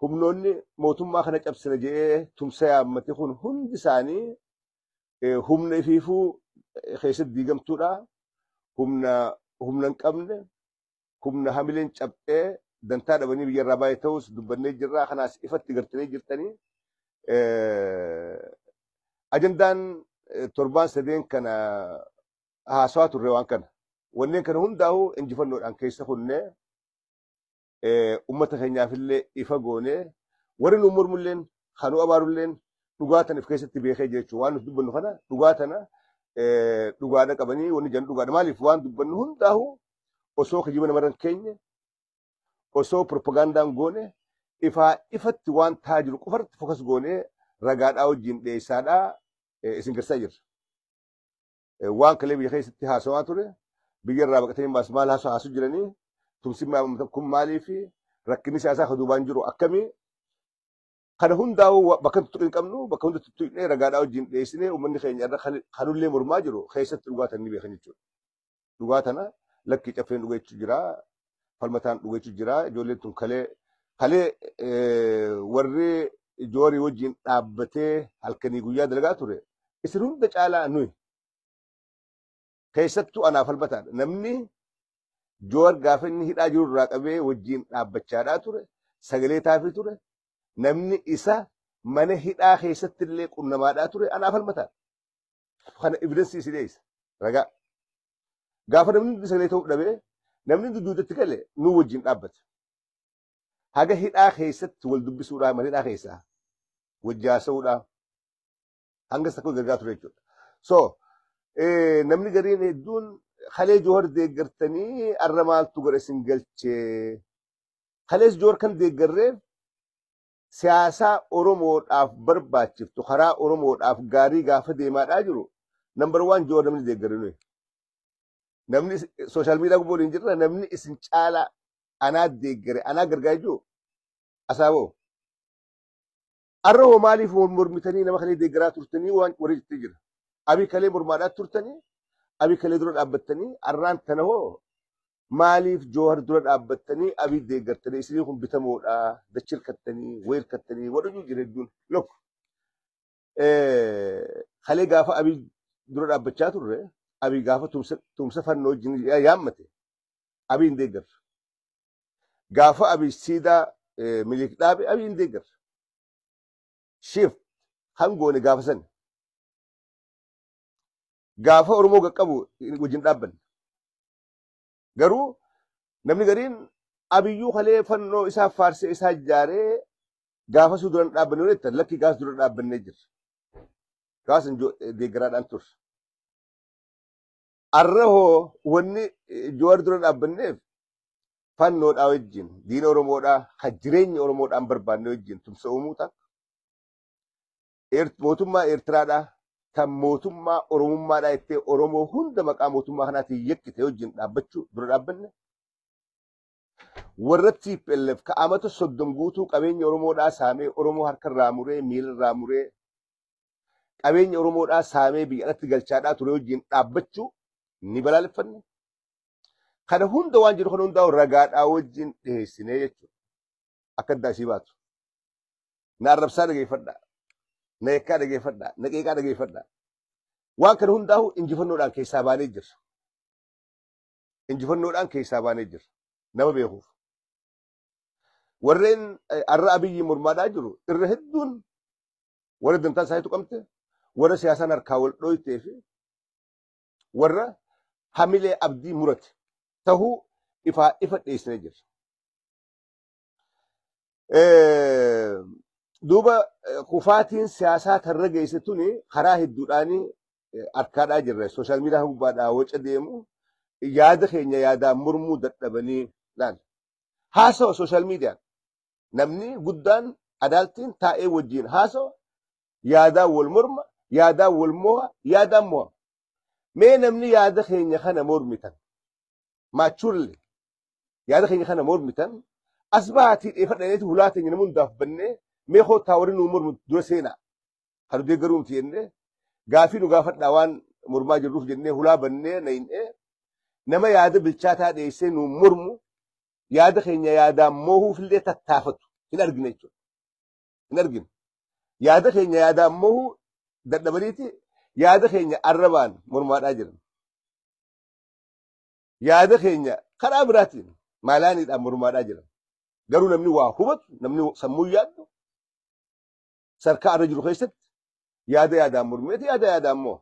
Humnoonni mootummaa kana cabsina jedhee tumsa yaammate kun hundi isaanii humna ifiifuu keessatti diigamtuudha. Humna humna hin qabne, humna hamileen cabxee dantaa dhabanii biyyarraa baay'ee ta'us dubbannee jirra. Kanaas ifatti gartanii jirtanii. Ajandaan torbaan sadeen kana haasawaa turre waan kana. Wanneen kana hundaa'uu injifannoodhaan keessa kunnee ummata keenyaafillee ifa goonee warri nu mormulleen kanuu abaarulleen dhugaa tana of keessatti beekee jechuudha. Waan nuti dubbannu kana dhugaa tana dhugaadha qabanii wanni jedhan dhugaadha. Maaliif waan dubbannu hundaa'uu osoo kijiba namarra hin keenye, osoo propagandaan goone, ifaa ifatti waan ta'aa jiru qofarratti focus goonee ragaadhaa wajjin dhiyeessaadhaa isin garsiisaa jirra. Waan kalee biyya keessatti haasawaa ture, biyya irraa baqatanii maas maal haasuu jiranii, tumsi kun maalii fi rakkinni siyaasaa kan duubaan jiru akkamii, kana hundaa'uu bakka tuttuquu hin qabnu, bakka hunda tuttuqnee ragaadhaa wajjin dhiyeessinee uummanni keenya irra kanullee mormaa jiru keessatti dhugaa tana ni beekan jechuudha. Dhugaa tana lakkii caffeen dhugeechuu jira, falmataan dhugeechuu jira, ijoolleen tun kalee kalee warri Jawaarii wajjin dhaabbatee halkanii guyyaa dalagaa ture isin hunda caalaa nuyi keessattuu anaaf falmataadha. Namni Jawaar gaafa inni hidhaa jiru irraa qabee wajjin dhaabbachaadhaa ture, sagalee taafii ture, namni isa mana hidhaa keessatti illee qunnamaadhaa ture anaaf falmataadha. Kana evidence ii si dhiyeessa. Ragaa. Gaafa namni hundi sagalee ta'uu dhabee namni hundi duudatti gale nu wajjin dhaabbate. Haga hidhaa keessatti wal dubbisuudhaa, mana hidhaa keessaa wajji haasa'uudhaa hanga takka gargaaraa ture jechuudha. So namni gariin hedduun kalee Joowar deeggartanii arra maaltu godha isin galchee? Kalees Joowar kan deeggarreef siyaasaa Oromoodhaaf barbaachiftu, karaa Oromoodhaaf gaarii gaafa deemaadhaa jiru, number one Joowar namni deeggarre nuyi. Namni social media gubbaa waliin jirra, namni isin caalaa anaa deeggare, anaa gargaara jiru asaaboo. Arra hoo maaliif mormitanii nama kalee deeggaraa turtanii waan warri jettee jira. Abii kalee mormaadhaa turtanii, abii kalee dura dhaabbattanii, arraan tana hoo maaliif Joowar dura dhaabbattanii abii deeggartanii, isinii kun bitamoodha, dachi hirkattanii, wayi hirkattanii wadhujuu jira hedduun. Look, kalee gaafa abii dura dhaabbachaa turre, abii gaafa tumsa fannoo wajjin yaammate abii hin deeggarre. Gaafa abii siidaa Minilik dhaabe abii hin deeggarre. Shift kan goone gaafa san. Gaafa Oromoo qaqqabu wajjin dhaabbanne. Garuu namni gariin abiyyuu kalee fannoo isaa faarsee isaa ijaaree gaafa suu duran dhaabbanne yoo jettan, lakki, gaafa dura dhaabbannee jirra. Gaafa san deeggaraadhaan turre. Arra hoo wanni Jawaar dura dhaabbanneef fannoodhaa wajjin diina Oromoodhaa kan jireenya Oromoodhaan barbaanne wajjin tumsa uumuu takka. Mootummaa Eertiraadhaa kan mootummaa Oromummaadhaa jettee Oromoo hunda maqaa mootummaa kanaatiin yakkite wajjin dhaabbachuu dura dhaabbanne. Warra TPLF ka amata 30 guutuu qabeenya Oromoodhaa saamee, Oromoo harkarraa muree, miilarraa muree, qabeenya Oromoodhaa saamee biyya alatti galchaadhaa ture wajjin dhaabbachuu ni balaaleffanne. Kana hunda waan jiru kana hundaa ragaadhaa wajjin dhiyeessinee jechuudha. Akka addaa isii baatu. Na arrabsaa dhageeffadhaa. Na yakkaa dhageeffadhaa. Na qeeqaa dhageeffadhaa. Waan kana hundaa'u injifannoodhaan keessaa baanee jirra. Injifannoodhaan keessaa baanee jirra. Nama beekuuf. Warreen arra Abiyyi mormaadhaa jiru irra hedduun warra dantaa isaanii tuqamte, warra siyaasaan harkaa wal dhooytee fi warra hamilee abdii murate tahuu ifaa ifa dhiyeessinee jirra. Duuba kufaatiin siyaasaa tarra geesse tuni karaa hedduudhaan harkaadhaa jirra. Social media gubbaadhaa waca deemu yaada keenya yaadaan mormuu dadhabanii laal. Haasawa social media namni guddaan adaaltiin taa'ee wajjin haasawa, yaadaan wal morma, yaadaan wal mo'a, yaadaan mo'a. Mee namni yaada keenya kana mormitan, maachurle yaada keenya kana mormitan, as baatii dheeffadhaneeti hulaa teenya nama hundaaf bannee, mee koottaa warri nu mormu dura seenaa. Kan deeggaruu miti jennee, gaafii nu gaafadhaa waan mormaa jirruuf jennee hulaa bannee nayin'ee, nama yaada bilchaataa dhiyeessee nu mormu, yaada keenya yaadaan moohuufillee tattaafatu. Hin argine jechuudha. Hin argine. Yaada keenya yaada ammoo dadhabaniiti yaada keenya arrabaan mormaadhaa jiran. Yaada keenya karaa biraatiin maalaaniidhaan mormaadhaa jiran. Garuu namni waa hubatu, namni sammuu yaaddu sarkaa irra jiru keessatti yaada yaadaan mormeeti yaada yaadaan moo.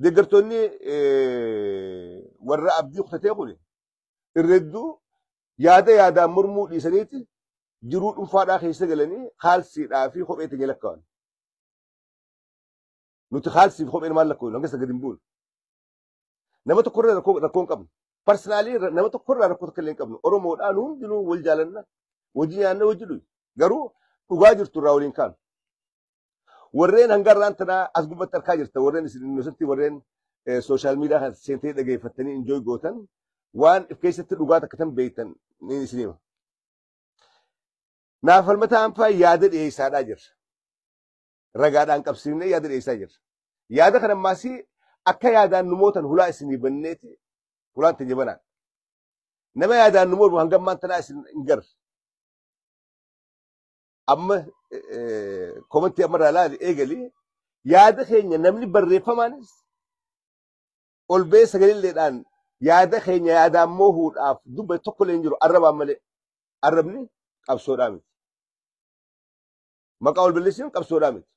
Deeggartoonni warra abdii kutatee kuni irra hedduu yaada yaadaan mormuu dhiisaniiti jiruu dhuunfaadhaa keessa galanii kaalsiidhaa fi kophee teenya lakkaa'an. Nuti kaalsii fi kopheen maal lakkaa'u hanga gadi hin buune. Nama tokkorraa rakkoo hin qabnu. Personally nama tokkorraa rakkoo tokko illee hin qabnu. Oromoodhaan hundinuu wal jaalanna. Wajji nyaanna wajji dhuyi. Garuu dhugaa jirtu irraa waliin kaanu. Warreen hanga irraan tanaa as gubbatti harkaa jirta warreen isin innocent warreen social media kan seentee dhageeffattanii enjoy gootan waan if keessatti dhugaa takka tan beektan ni isin hima. Naaf falmataan faa yaada dhiyeessaadhaa jirra. Ragaadhaan qabsiifnee yaada dhiyeessaa jirra. Yaada kana ammaasii akka yaadaan numootan hulaa isinii banneeti hulaan teenya banaa. Nama yaadaan nu mormu hanga ammaan tanaa isin hin garre. Amma comment ammarraa ilaali eegali yaada keenya namni barreeffamaanis ol ba'ee sagaleelleedhaan yaada keenya yaadaan moohuudhaaf dubbate tokko illee hin jiru arrabaan malee. Arrabni qabsoodhaa miti. Maqaa ol balleessuun qabsoodhaa miti.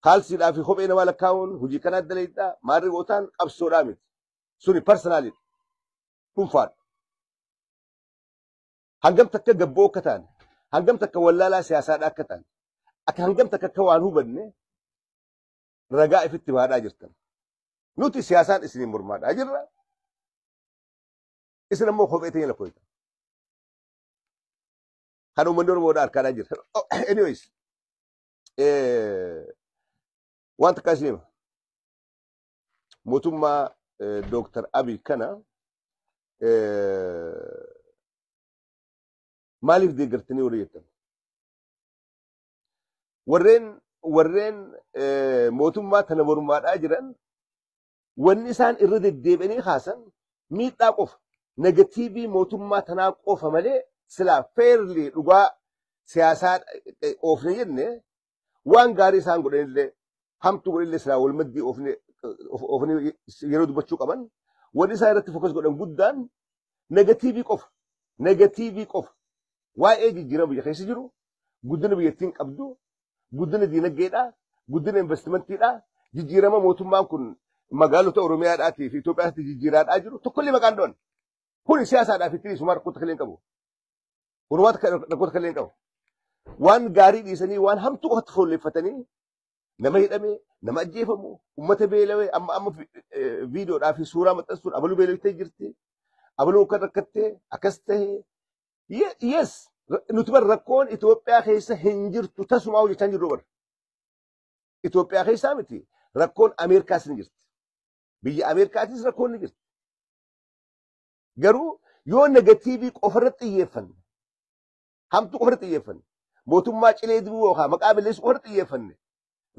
Kaalsiidhaa fi kophee namaa lakkaa'uun hojii kanaa dalaydhaa maarri gootaan qabsoodhaa miti. Suni personalidha. Dhuunfaadha. Hangam takka gabboo akka taane, hangam takka wallaalaa siyaasaadhaa akka taane, akka hangam takka akka waan hubanne ragaa ifitti baadhaa jirtan. Nuti siyaasaan isiniin mormaadhaa jirra. Isin ammoo kophee teenya lakkooytan. Kan uummanni Oromoodhaa harkaadhaa jira. Anyways, waan takka isin hima. Mootummaa Dooktar Abiy kana maaliif deeggartanii warri jettan? Warreen mootummaa tana mormaadhaa jiran wanni isaan irra deddeebi'anii kaasan miidhaa qofa. Negative mootummaa tanaa qofa malee silaa fairly dhugaa siyaasaa oofne jenne waan gaarii isaan godhanillee hamtuu godhanillee silaa wal maddii oofne yeroo dubbachuu qaban wanni isaan irratti focus godhan guddaan negative qofa. Negative qofa. Waa'ee jijjiirama biyya keessa jiru, guddina biyyattiin qabdu, guddina diinagdeedhaa, guddina investmentiidhaa, jijjiirama mootummaan kun magaalota Oromiyaadhaatii fi Itoophiyaatti jijjiiraadhaa jiru tokkollee maqaan dho'an. Kun siyaasaadhaaf itti dhiisuma rakkoo takka illee hin qabu. Kunumaa rakkoo takka illee hin qabu. Waan gaarii dhiisanii waan hamtuu qofatti fuulleeffatanii nama hidhame, nama ajjeefamu, uummata beelawee amma amma viidiyoodhaa fi suuraa maxxansuun abaluu beelawtee jirti. Abaluu akka rakkattee akkas ta'e. Yes, nuti bar rakkoon Itoophiyaa keessa hin jirtu tasumaa hojjechaa hin jirru bar. Itoophiyaa keessaa miti rakkoon Ameerikaas ni jirti. Biyya Ameerikaatis rakkoon ni jirti. Garuu yoo negative qofarratti xiyyeeffanne, hamtuu qofarratti xiyyeeffanne, mootummaa cilee dibuu yookaan maqaa balleessuu qofarratti xiyyeeffanne,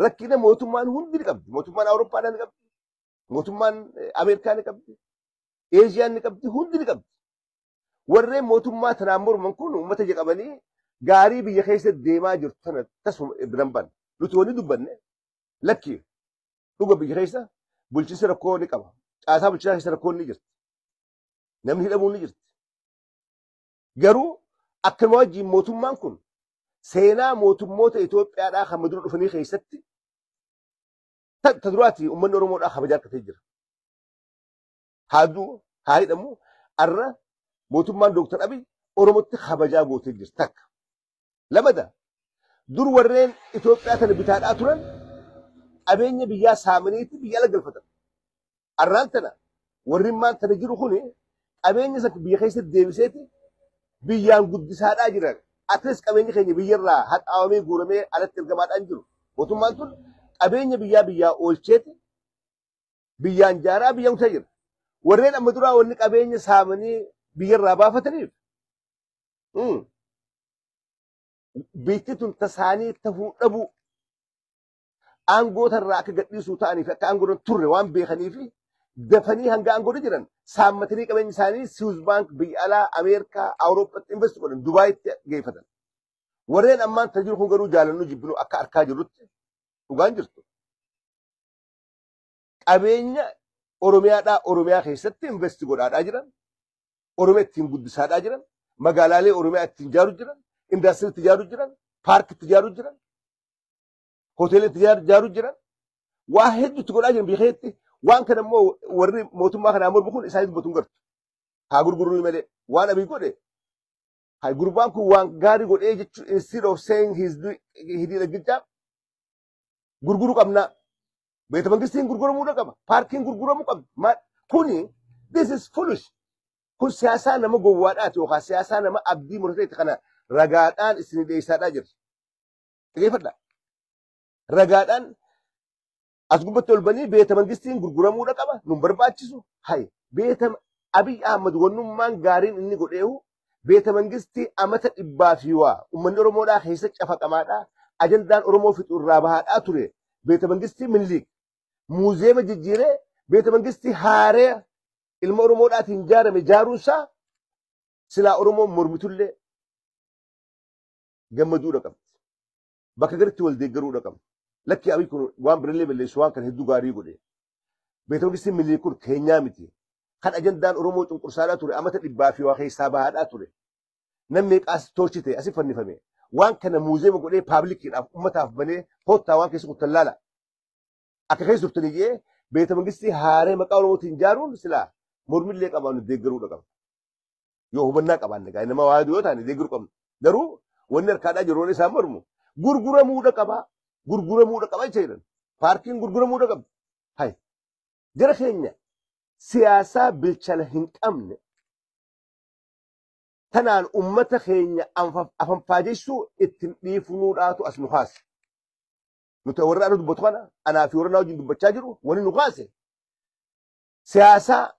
rakkina mootummaan hundi ni qabdi. Mootummaan Awurooppaadhaa ni qabdi. Mootummaan Ameerikaa ni qabdi. Eeshiyaan ni qabdi. Hundi ni qabdi. Warreen mootummaa tanaan morman kun uummata ija qabanii gaarii biyya keessa deemaa jirtu tana tasuma biran ban. Nuti wanni dubbanne lakki dhuga biyya keessa bulchiinsi rakkoo ni qaba. Caasaa bulchiinsaa keessa rakkoon ni jirti. Namni hidhamuun ni jirti. Garuu akkanuma wajjin mootummaan kun seenaa mootummoota Itoophiyaadhaa kan dura dhufanii keessatti ta duraati uummanni Oromoodhaa kabajaa argatee jira. Haaduu haa hidhamu arra mootummaan Dooktar Abiy Oromootti kabajaa gootee jirti takka. Lamada dur warreen Itoophiyaa tana bitaadhaa turan qabeenya biyyaa saamaniiti biyya ala galfatan. Arraan tana warri maan tana jiru kuni qabeenya isa biyya keessatti deebiseeti biyyaan guddisaadhaa jiran. Atleast qabeenya keenya biyyarraa haxaawamee guuramee alatti ergamaadhaan jiru. Mootummaan tun qabeenya biyyaa biyyaa oolcheeti biyyaan jaaraa biyyaan guddisaa jira. Warreen amma duraa wanni qabeenya saamanii biyyarraa baafataniif biitti tun tasaanii tahuu dhabuu aangoo irraa akka gadhiisuu ta'anii fi akka aangoo turre waan beekanii fi Dafanii hanga aangoo jiran saammatanii qabeenya isaanii Swiss Bank, biyya alaa, Ameerikaa, Awurooppaatti invest godhan, Dubaayitti geeffatan. Warreen ammaan tajiru kun garuu jaalannu jibbinu akka arkaa jirrutti dhugaan jirtu. Qabeenya Oromiyaadhaa Oromiyaa keessatti invest godhaadhaa jiran, Oromiyaa ittiin guddisaadhaa jiran, magaalaalee Oromiyaa ittiin ijaaru jiran, indaastirii itti ijaaru jiran, paarkii itti ijaaru jiran, hoteela itti ijaaru jiran, waa hedduu itti godhaa jiran biyya keessatti. Waan kana immoo warri mootummaa kanaa mormu kun isaanis dubbatu hin gartu. Haa gurguruu malee waan Abiy godhe, haa gurbaan kun waan gaarii godhee jechuun, instead of saying he did a good job, gurguruu qabna. Beeta mangistiin gurguramuu qaba. Paarkiin gurguramuu qaba. Kuni, this is foolish. Kun siyaasaa nama gowwaadhaati yookaan siyaasaa nama abdii murteetti. Kana ragaadhaan isin dhiyeessaadhaa jirra. Dhaggeeffadhaa. Ragaadhaan as gubbatti ol banii beeta mangistiin gurguramuudha qaba. Nun barbaachisu. Hay, beeta Abiy Ahmad wannummaan gaariin inni godheehu beeta mangistii amata dhibbaa fi waa uummanni Oromoodhaa keessa cafaqamaadhaa, ajandaan Oromoo fixu irraa bahaadhaa ture. Beeta mangistii Miniliik muuzeema jijjiiree beeta mangistii haaree ilma Oromoodhaatiin ijaarame ijaaruunsaa silaa Oromoon mormitullee gammaduudha qabdi. Bakka garitti wal deeggaruudha qabdi. Lakki, Abiy kun waan birallee balleessu waan kana hedduu gaarii godhe. Beeta mangistiin Miniliik kun keenyaa miti. Kan ajandaan Oromoo cunqursaadhaa ture amata dhibbaa fi waa keessaa bahaadhaa ture. Namni meeqaas tolchite asii fannifame. Waan kana muuzeema godhee publiciidhaaf, ummataaf banee, koottaa waan keessa kuttan laala. Akka keessa turtanii jee beeta mangistii haaree maqaa Oromootiin ijaaruun silaa mormillee qabaannu deeggaruudha qabna. Yoo hubannaa qabaanne gaa nama waa yoo taane deeggaruu qabna. Garuu wanni harkaadhaa jiru warri isaan mormu gurguramuudha qaba. Gurguramuudha qaba jecha jedhan. Paarkiin gurguramuudha qaba. Hay, jara keenya, siyaasaa bilchana hin qabne tanaan ummata keenya afanfaajessuu ittiin dhiifunuudhaatu as nu kaase. Nuti warra ana dubbatu kana, anaa fi warra naa wajjin dubbachaa jiru, wanni nu kaase siyaasaa